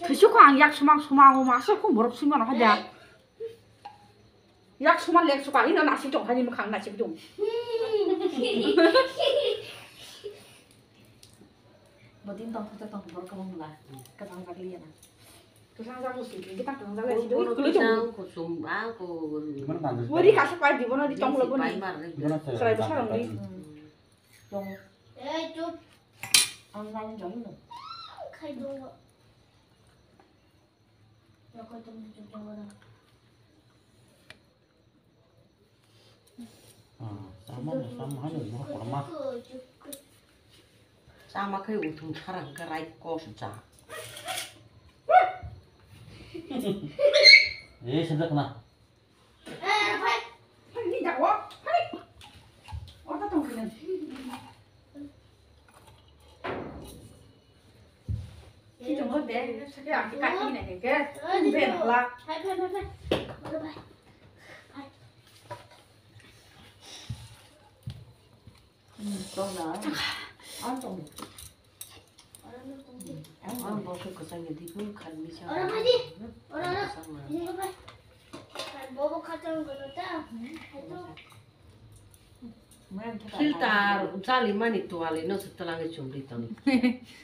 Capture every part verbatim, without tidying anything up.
Thwisu kho ang yak sumang sumang o masa kho borok sui mano haja. Yak suma lek suka hino nasik tong hani mukhang nasik tong. Bodin tong kho tong borok kabo mula. Kajang jak liya na. Kajang jak musi kita kajang jak liya. Bono kajang kusum a ko. Wari kasa pai di bono di tong lo bono. Serai besar dong di. Tong. Eh, chup. Ang lain jong no. Khai dong. Rokoi tong chup dong. Ah, sama mo, sama hano mo korma. Sama khai uthung tharang ka rai kos cha. Eh, sedek na. Eh, phai. Phai ni jago. Phai. Orta tong kene. Filter chali mani tuali no se twlangwi chumri tong.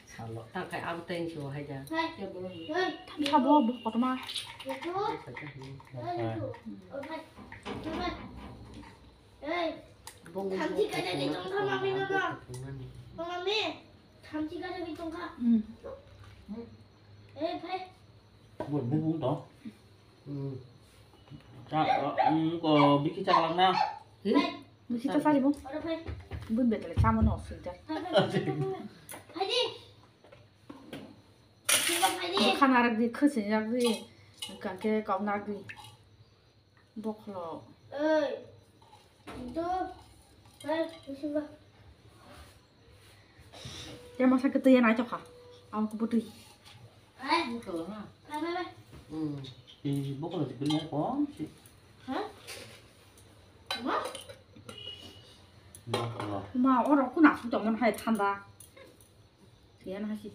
Salo. Takai abo tei se hai da. Sabo bo kotorma. Bongo thamchi kaisa di tongkha mami no. Mami, thamchi kaisa di tongkha. Hmm. Eh, phai. Bo bung bung to. Hmm. Cha, um, ko biki cha lang na. Phai. Bisi to sari bo. Oro phai. Bun betale chamo no sui da. Phai, phai, phai, phai, phai. Phai di. Sima phai di. Khana rak di, khwsini rak di. Kangke kau nak di. Bokhlo. Oi. Itu. Phai, bisi ba. Te masa ke tuya na chokha. Am ku butui. Bokolo na. Hmm. Bokolo di bini kom si. Bokolo. Ma, oro kuna su tong hai thanda. Tuya na si.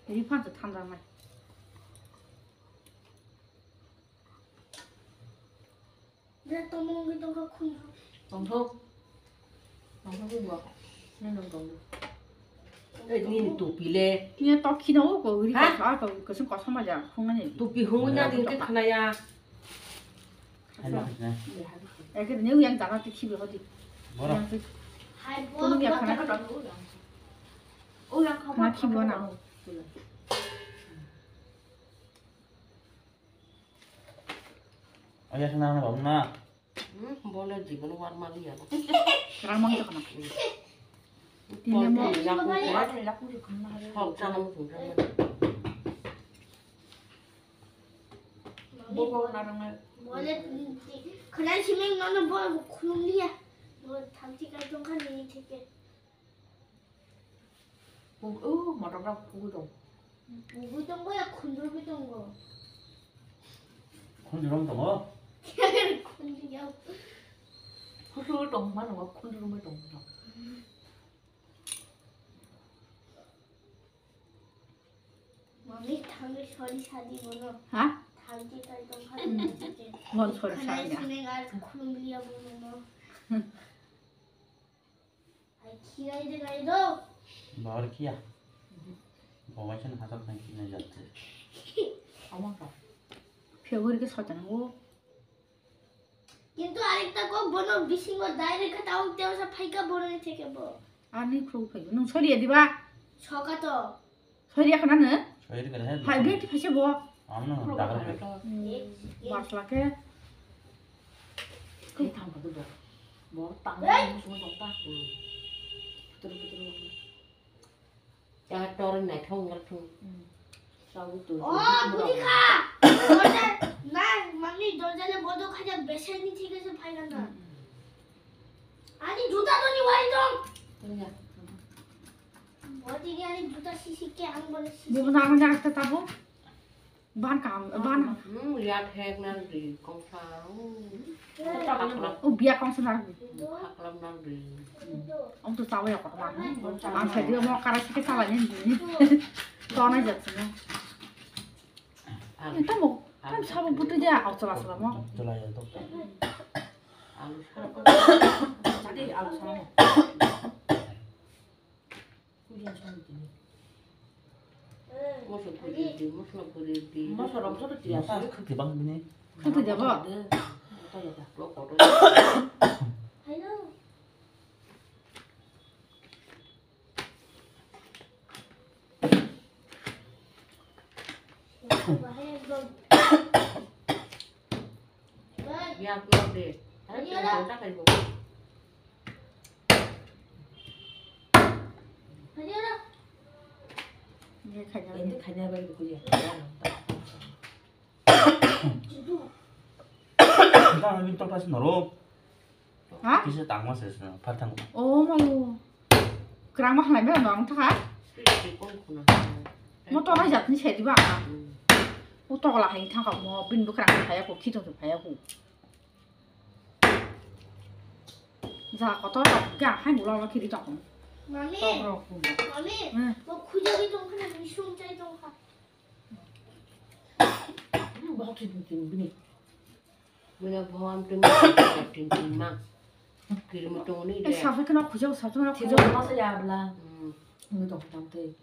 Ri phan thanda mai. Tongthok. Tongthok bo. Nini tongthok. Ei, nini tupi le. Nini tok khino ko ri ko ko ko sun ko sama ja khung ni. Tupi hung na din ke khna ya. Eke ne yang jana ti khibi hodi. Bora. Tunu ya khana ka. O ya khaba khibi na. Aya sana na bang na. Hmm, bole jibon war mali ya. Ramang to kana. Tine mo. Hok chana mo. Bobo narang. Bole khana simeng nono bol khulum liya. Bol thamchi kai tong khan ni theke. Pug-, oh, motor rok pugui tong. Pugui tong ya, khundrugui tong go. Khundrung tong go? Khundrung ya. Khundrung tong ma nong, khundrung ma tong. Mami, thangi sorry sadi bono. Ha? Thangi kai tong kha. Mon sorry sadi na. Khana simeng ar khulum liya bono. Ai, khirai de nai do. Babar khiya. Babai sen hajar nai khina jatte. Ama ka. February ke soitan o. Kintu arekta kok bono bisingo direct ka tau teo sa phaika bono ni theke bo. Ani khru phai. Nung sori ya diba? Soka to. Sori ya kana ne? Sori kana he. Hai, beti phai se bo. Amno dagar. Masla ke. Khe thang ka do. Bo tang mo mo ta. Putur putur. Ya tor nai thong ngal thong. Sabu tu. Oh, budi kha. Dorja, na, mami dorja le bodo kha ja besai ni thik ase phai na. Ani juta to ni wai dong. Bodi ni ani juta sisi ke ang bole sisi. Bibo na ang jak ta tabo. Ban kam, ban. Hmm, ya thek na ri kong sa. O biya kong sa na ri. Haklam na ri. Om tu sawa ya kotma. Ang sa di mo kara sike sawa ni. To na jat sini. Tamo, tamo sabo butui dia, au chwla chwla mo. Chwla ya to. Jadi alu sama. Mosla puri di, mosla puri di. Mosla rok joto dia. Mosla khwtwi bang bini. Khwtwi dia bo? Kotor ya da. Kotor. Yak yak de. Hai, hai, hai. Ini kanya. Ini kanya bagi kuya. Tang ini tolpas noro. Ha? Kisa tangma se se, phar thang. Oh, mayo. Kerang ma halai mela nang thaka? Motor hai jatni se diba? O tokla hai thangka mo, bin bukrang hai ko, khito to phaya ko. Ja kotor ga hai mulo ma khiri tong. Mami. Tok rok. Mami. Hmm. Bo khuja di tong khana, ni sum chai tong kha. Hmm, bahok si tin tin bini. Mila bhawam tin tin tin ma. Kiri mo tong ni de. Eh, safi kana khuja, safi kana khuja. Thik ma sa ya bla. Hmm. Ngi tong tam te.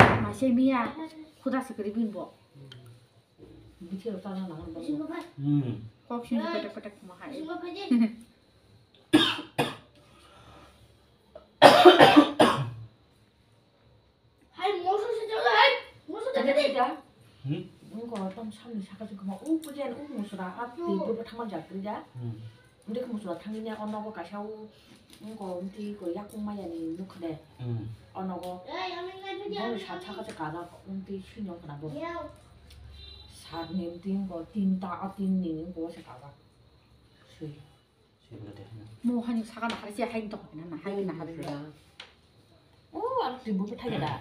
Ma se miya. Khuda se kiri bin bo. Hmm. Bithi ro ta na na. Hmm. Kok sin petek petek ma hai. Hai, moso se jalo, hai, moso se jalo. Hmm? Wngkha tam samni saka se kwma, o puja, o musra, a twi bo thangma jak kwrwi da. Hmm. Wngkha musra thangni ne, ono go kaisa o, wngkha wngtwi ko yakung maya ni nukha de. Hmm. Ono go. Ei, ami ngai puja, boni sa saka se kajak, wngtwi sui nong khna bo. Sat ni wngtwi wngkha tinta, a tin ni wngkha se kajak. Sui. Mo hani saka na hari se hai to na, hai na hari. O, ang tibu bwthai da.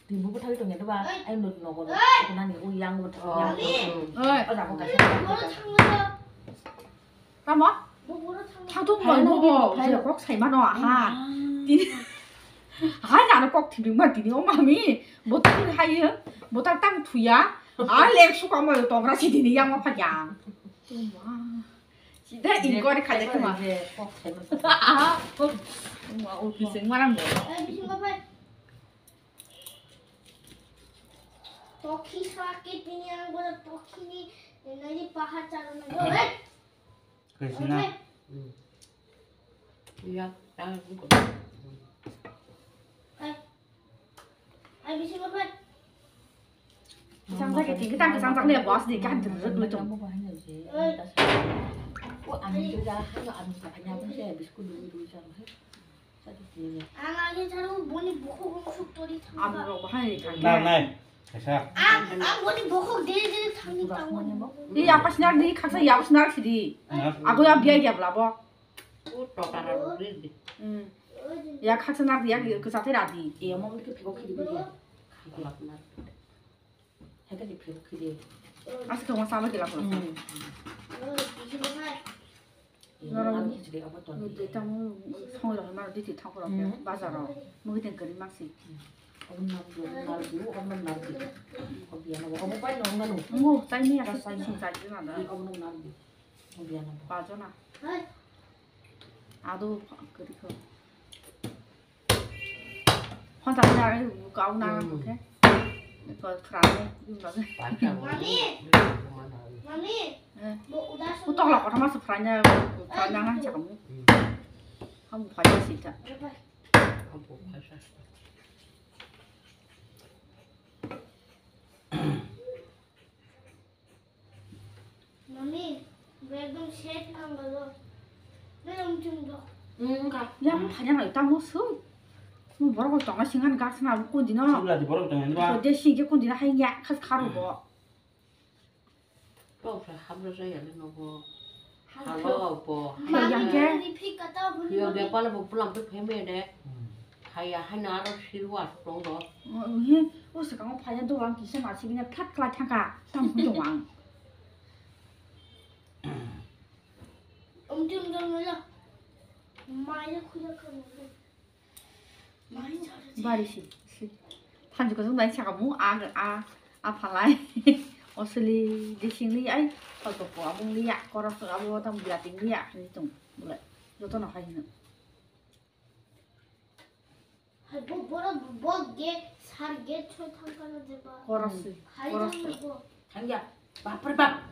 Tibu bwthai tong ya ba? Ai no no go. Nani o yang bwthai. Oi. O da ko ka. Tamo? Thang tu mo mo mo je kok sai ma no ha. Tini. Hai na no kok thibing ma tini o mami. Bo tang hai. Bo tang tang thuya. Ai lek su ka mo tong ra si tini yang ma pha yang. Sida inquiry khaijak khma. Aha. Wah, office wng marang bo. Tokhi sa ke tini ang bola tokhi ni nani pahar chalo na. Krisna. Ya, ta. Kisang sa kiting kitang kisang sa le boss di kan rek le tong. Ang lagi tahu boni buku buku suktori thang. Am rok bahai thang. Nang nai. Kaisa. Ang ang boni buku diri diri thang ni tang. Di apa sinar di khaksa ya sinar sidi. Aku ya biaya ya belabo. Hmm. Ya khaksa nar ya ke sate radi. Iya mau ke phego khidi khidi. Hete di phego khidi. Asik thong sama kila ko. Hmm. Norok ni tamo song rok ma di thang ko bazar ro. Mui den kari maksi. Obo nam do, nam do, obo nam do. Obo ya na, obo pai no ngano. Ngo tai ni asik sing sai na da. Obo nam do. Obo ya na. Bajo na. Ado kari ko. Hon ta na kau na ke. Ko frame yung ba. Mami. Mami. Eh. Bo udah. Utok la kotha mas frame frame na chakam. Ham phai si ta. Mami, bo ekdom set nang galo. Belum jumbo. Wngkha. Yang phanya nai tamo sui. Mo borok tonga singan gas na kundi no. Sibla di borok tonga ni ba. Ko de sing je kundi na hai ya khas kharu bo. Kok sa habra sa ya le no bo. Halo bo. Yang je. Yo de pala bo pulang pe pheme de. Haya hana aro sirwa tong do. He, o swkango phaiya do ang kisa ma sibina phat kla thangka. Tam hwn do ang. Umti umti umti. Maya khuya khuya. Bari si, si. Thanju ko jung dai saka mu a a. Aphalai. Osili disingli ai. Hotopo abung liya. Korok abo tam bilating liya. Ni tung. Bule. Joto no hai hino. Hai bo borok bo gate sar gate soi thang kano jeba. Korok si. Hai korok thang si. Bo. Thangya. Bapre bap.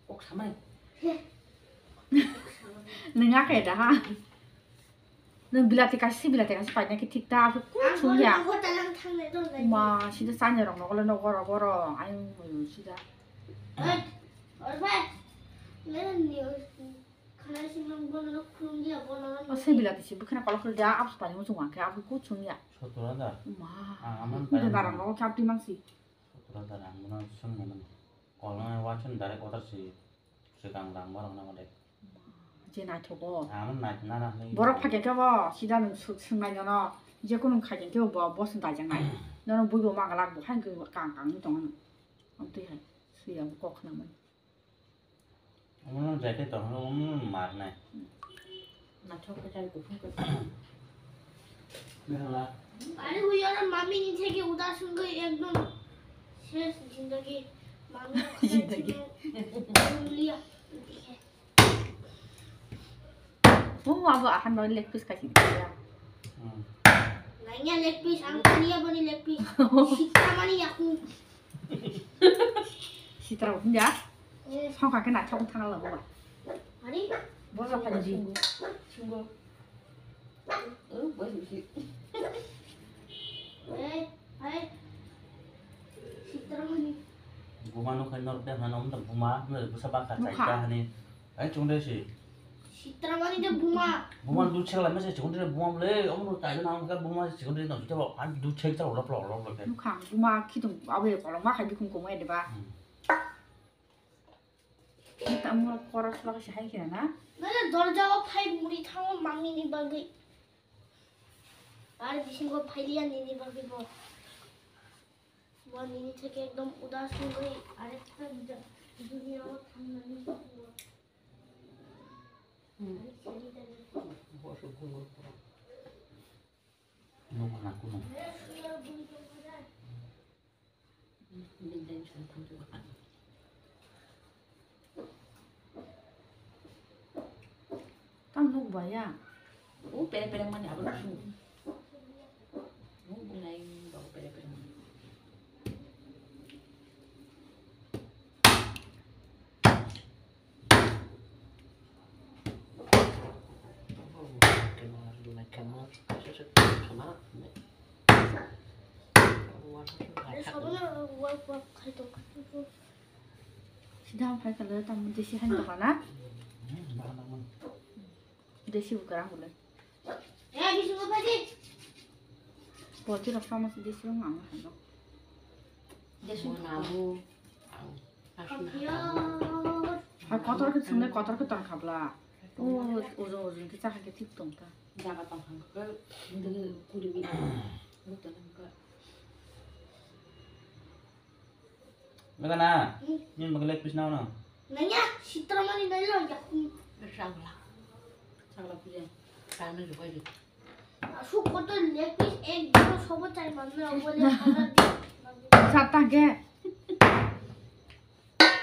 Kok samai. Nengake dah ha. Nwng bilati kaisa, bilati kaisa paina khe thik ta, aku kuchung ya. Ma, sida chanya rok nogo le nogo rogo ro, ayung sida. O se bilati si bukhana kolok da, abs pani muchung wangkhe, aku kuchung ya. Sotora da. Ma, ang aman udah barang nogo kap di mangsi. Sotora da, ang muna sung muna. Kolong wachen direct water si, si kang dang barang na mode. Je naithogo. Ang naithok na na hwnwi. Borok phai khe bo sida nwng sw-, swngnai nono, je kunu khai khe bo boss ni daijaknai. Nono buibo mangalak bo hai kang kang ni tongo. Amtwi hai swi ang kok khna mani. Omo no jacket to, omo no mar nai. Naithok khe jai kuphung khe. Behala. Are hui oro mami ni theke uda sungwi ekdom ses jindagi. Mami ni theke liya. Oh, abo ahan bai leg piece kaising ya. Hmm. Nanya leg piece, ang tania boni leg piece. Sita mani aku. Sitra ya. Yes. Songkha khe naithok thang la bo. Ari? Bosa phaji. Sunggo. Sunggo. Oh, bosa bisi. Eh, hai. Sitra mani. Buma no khai norok de hana om da buma no busa bakha chaita hani. Ai chungde si. Sitra mani de buma. Buma du chek lai mese chungde buma le om no tai na ka buma chungde no te ba an du chek ta lop lop lop lop. Nukha buma khitung abe kolong ma khai bikhung kong ai de ba. Hmm. Tamo koros lok se hai khe na. Nana dorja o phai muri thango mangni ni bagwi. Ar bisingo phai liya nini bagwi bo. Bo nini theke ekdom udas wngwi arekta duniya o thangnani. Hmm. Nukha kuno. Tam nuk ba ya. O pere pere mani abo nuk. O bunai ba o pere pere mani. Sida phai kala tam desi han to kana. Desi bukara hule. Polti rok sama desi rok ang hano. Desi namu. Hai kotor khe swngnai, kotor khe tong kha bla. O ujung ujung khe chakha khe thik tong kha. Jaga tong kha khe kuri mi. Mega na. Ni mega leg piece na na. Nanya sitra mani nai lo ya. Chakla. Chakla puja. Kami rupai di. Asuk kotor leg piece ek dino sobo chai manna bole khana di. Satta ge.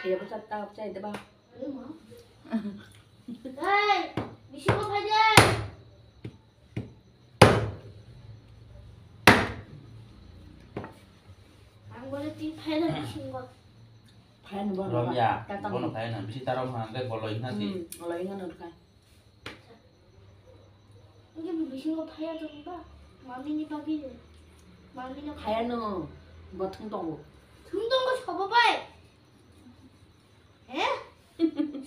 Ebo satta chai deba. Hey, bisingo phai de. Ang bole tin phai de bisingo. Phai ni bono. Rom ya, bono phai na bisi tarom ha, hingke boloi hingna si. Hmm, boloi hingna nurka. Hingke bisingo phaiya tong ba? Mami ni bagwi de. Mami no phaiya no, bo thung tongo. Thung tongo sobo bai. Eh?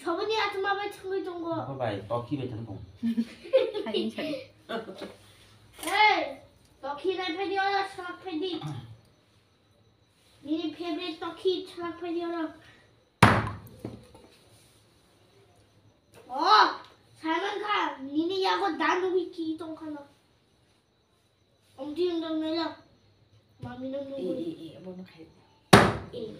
Sobo ni atma bai thungwi tongo. Sobo bai, tokhi bai thung tong. Hai, hai. Hey, tokhi nai phai di, ora sak phai di. Nini favorite tokhi chwla phai di oro. Oh, Salman Khan, nini yago dan wiki tong khano. Omti undang nela. Mami nang nunggu. Eh, eh, eh, abono khai. Eh.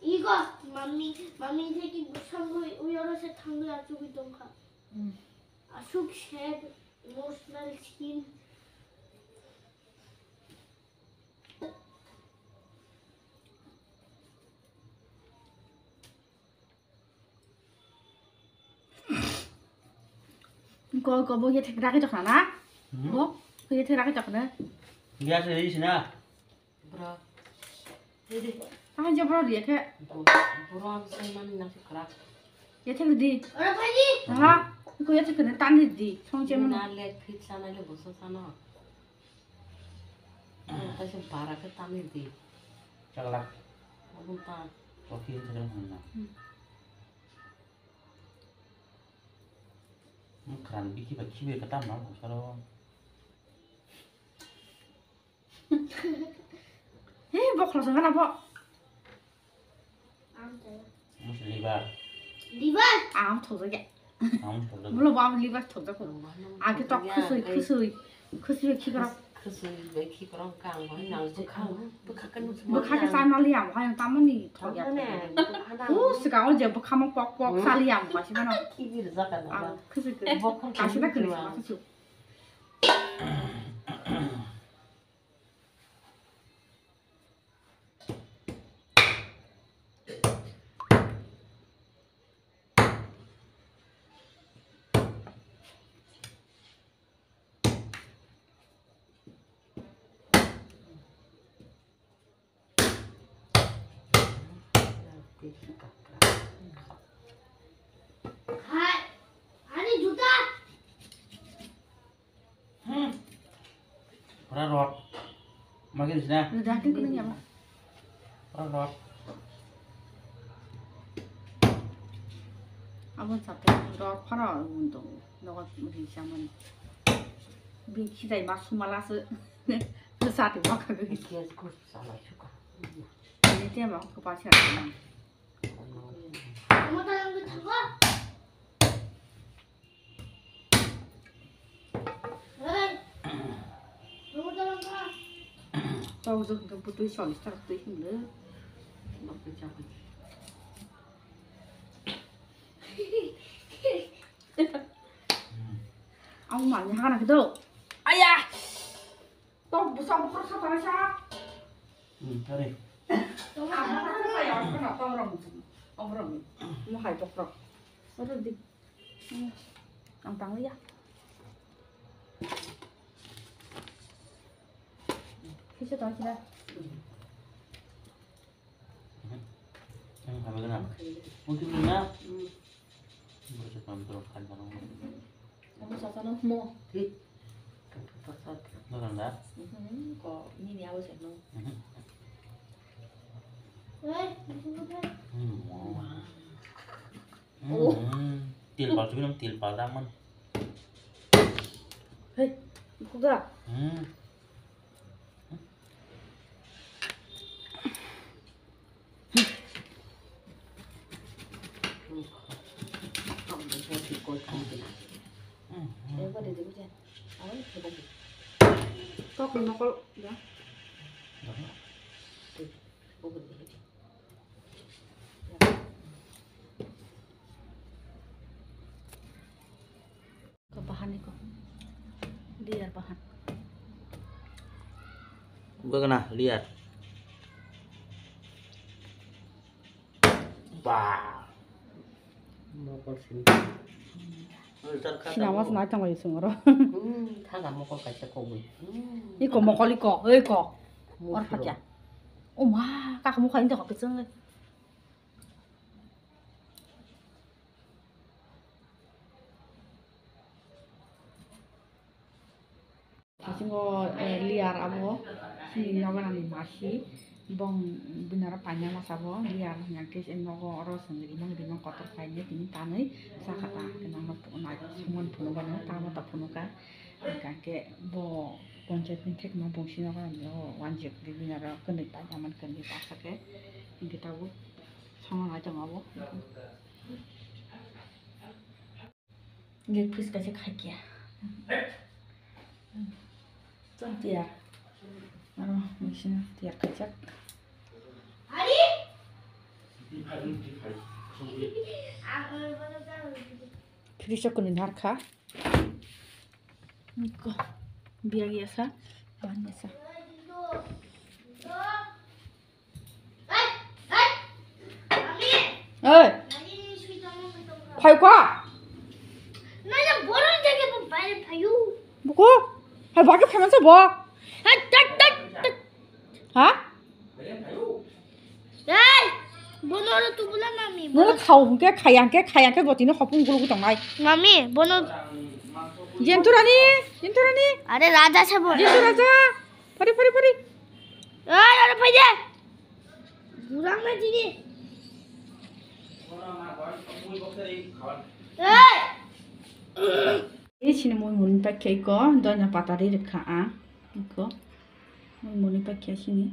Igo, mami, mami theki busang gui, uyoro se thangui achugui tong kha. Hmm. Asuk sad, emotional scene. Ko, ko, bo ye thek rake chokna na? Hmm? Bo, ko ye thek rake chokna? Gas re isi na? Bro. Dede. Tang je bro ye khe. Bo, bro ang sai mani na se krak. Ye thek di. Ora phai di. Ha, ko ye thek ne tan di. Song je mani. Na le phit sana le bo so sana. Ang kaisa bara khe tamni di. Chakla. Abung ta. Kopi thajang honna. Hmm. Mukran biki ba khibi ka tam na salo. He, bokhlo sangana bo. Liver. Liver. Ang thokjak ya. Ang thokjak. Mulo bo ang liver thokjak ko. Ang ke tok khusui, khusui. Khusui khikrok. Khusui bai khikrok kang bo nang bwkhang. Bwkha khe nukha. Bwkha khe chana liya bo hai tamoni thokjak. Tamoni, bwkha na. U sikang o je bwkha mo pok pok sa liya bo si mano. Khibir jaka na. Ang khusui khe. Bokhong kasi na khibir kini jaka. Khusui. Hai, ani juta. Hmm. Ora rot. Makin sini. Udah, aku kena nyamuk. Ora rot. Abon sate rot phara untung. Nogo mudi saman. Bi khidai ma sumala se. Sate ma ka. Kias kus sala suka. Ini dia mau ke pasar. Tau jok hingke butui solis tak tui himle. Bak tui chakui. Ang mani hana kedo. Ayah. Tok bwsa bukhuk sa tong sa. Hmm, tari. Ang bukhuk sa ya, ang kena tong rong. Tong rong. Mo hai tok rong. Oro di. Hmm. Ang tang ya. Kisa tong sila. Hmm, habis na. Mungkin na. Hmm. Baru saya paham terus kan, Bang. Kamu sasana mo. Hei. Kamu sasana. Betul, Bang? Mhm, ko ini ni awas ya, no. Mhm. Hmm, wow. Wow. Hmm, oh. Til pal, cuman til pal daman. Hei, kuda. Hmm. Kok ni mokol ya. Ko bahan iko. Liar bahan. Gagana liar. Ba. Mokol sin. Sinamas na tong isung ro. Hmm, thaga mokol kaisa kogwi. Hmm. Iko mokol iko, oi ko. Or phakya. O ma, kak mukha inte kok kisung. Bisingo, eh, liar abo chini nogo nani masi bong binaro paina masa bo liar hingke se nogo oro chwng rimang rimang kotor khainai tini tanwi chakha ta hingke nangno nai songmani phunukgano tamo ta phunuka hingke bo ponchayat ni thekma bongsi nogo nani o wanjik binaro kwnwi paina man kwnwi baksa khe hingke tabuk songna nai tongo abo. Leg piece kaisa khaikya. Tong tiyar. Aro machine tiyar khaijak. Fridge o kwnwi narkha. Niko. Biya giya sa. Ban giya sa. Oi. Phai kha. Bagwi phaimasa bo. Hai, tak, tak, tak. Ha? Hey, bono ro tubula mami. Nono khao hwnkhe khaya hwnkhe khaya hwnkhe botino hopung gulugwi tongnai. Mami, bono. Jenturani, jenturani. Are raja sabo. Jentu raja. Phari, phari, phari. Oi, are phai de. Gurang na jini. Ei! Ei sini mui muni paikha iko, doina patari rikha ang. Iko. Mui muni paikha sini.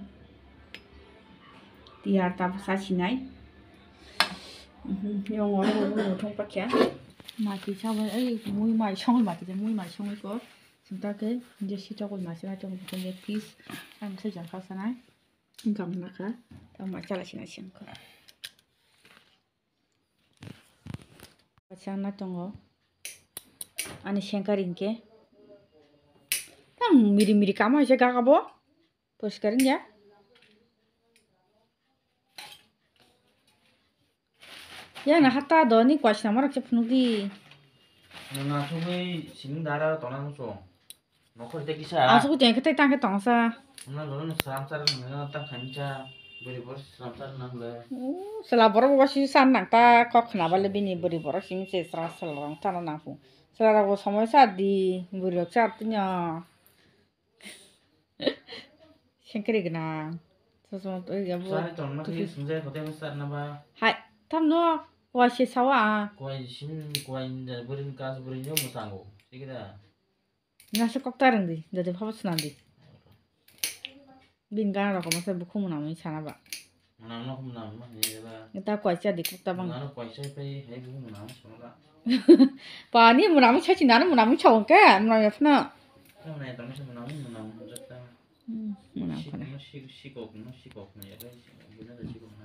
Tiyar ta bwsa sinai. Mhm, yong oro mui muthung paikha. Mati sabai, ei mui mai songwi mati, mui mai songwi ko. Sintake, je sitokoi masi mati, mui leg piece. Ang se jangkha sanai. Wngkha wngkha, tamo mai chala sina se wngkha. Bachana tongo. Ani sengkar hinkhe. Tam miri miri kama se gaga bo. Poriskar wngya. Yang na hata do ni kwasna marok se phunuk di. Nang asugwi sini dara tona muchung. Nokhor tei kisa. Asugwi tei khe tei tang khe tong sa. Nang lo no sram sar nang tang khan cha. Buri bor sram sar nang le. Sela borok bo si san nang ta kok khna bale bini buri borok sini se sra sela rong tana nang pu. Sela rok bo somoi sa di buri rok sa tinyo. Sengkri gwnang. Sosma twi ya bo. Sari tongma twi sinjai hotel sar na ba. Hai, tamno kwai se sawa. Kwai sin, kwai burin kas burin yo mutango. Sikida. Nasa kok tarang di, jadi phabo swnam di. Bin gan rok masa bukhung mwnamwi sana ba. Mwnam no mwnam ma ni ba. Ngta kwai cha di kok tabang. Mwnam kwai cha pai hai bukhung mwnam sana ba. Pani mwnam cha chi nana mwnam cha wong ke, mwnam ya phna. Mwnam ya tong sa mwnam mwnam jat ta. Hmm, mwnam khana. Sikok no sikok no ya bai.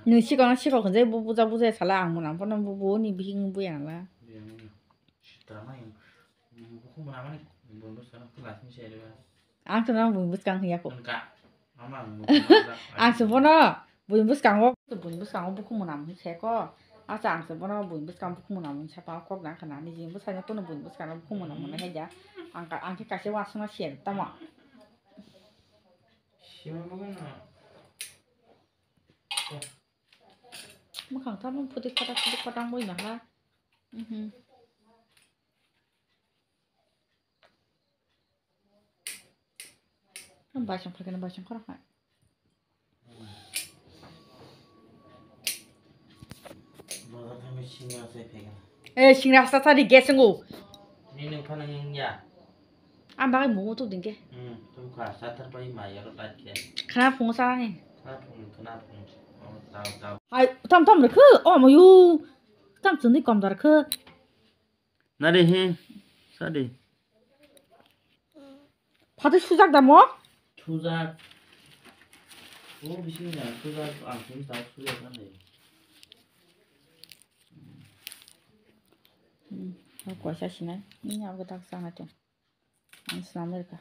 Nung sikok no sikok je bu buja buja sala ang mwnam phano bu bu ni bihing bu ya la. Drama yang bukhung mwnam ni bukhung mwnam ni bukhung mwnam ni. Ang to nang buini bwskang hiya ko. Wngkha. Mama ang bukhung mwnam. Ang se bono buini bwskango, buini bwskango bukhung mwnam hinwi se ko. Acha ang se bono buini bwskango bukhung mwnam hinwi sapa kok nang khana ni jing bwskango kono buini bwskango bukhung mwnam hinwi haja. Ang ka, ang khe kaisa wasuna siyan tamo. Sima bukhung mwnam. Mwkhang tamo phuti khata phuti khata wngwi nangla. Mhm. Ang baisong phaikhe no baisong khorok hai. Bazar thangwi singra sai phaikha. Eh, singra sa sa di gas ngo. Nini phano wngya. Ang bagwi mugo tuk dingke. Hmm, tuk kha, sathar pai mai aro tat khe. Khana phungo sanani. Khana phung, khana phung. Oh, tau, tau. Hai, tam tam rwkhe, oh, mayu. Tam chwngni kom da rwkhe. Nari he, sadi. Phatwi sujak da mo? Sujak. O bising na sujak, ang sini tak sujak kan deh. Hmm, aku kuasa sini. Ini aku tak sana tuh. Ang swnam rwkha.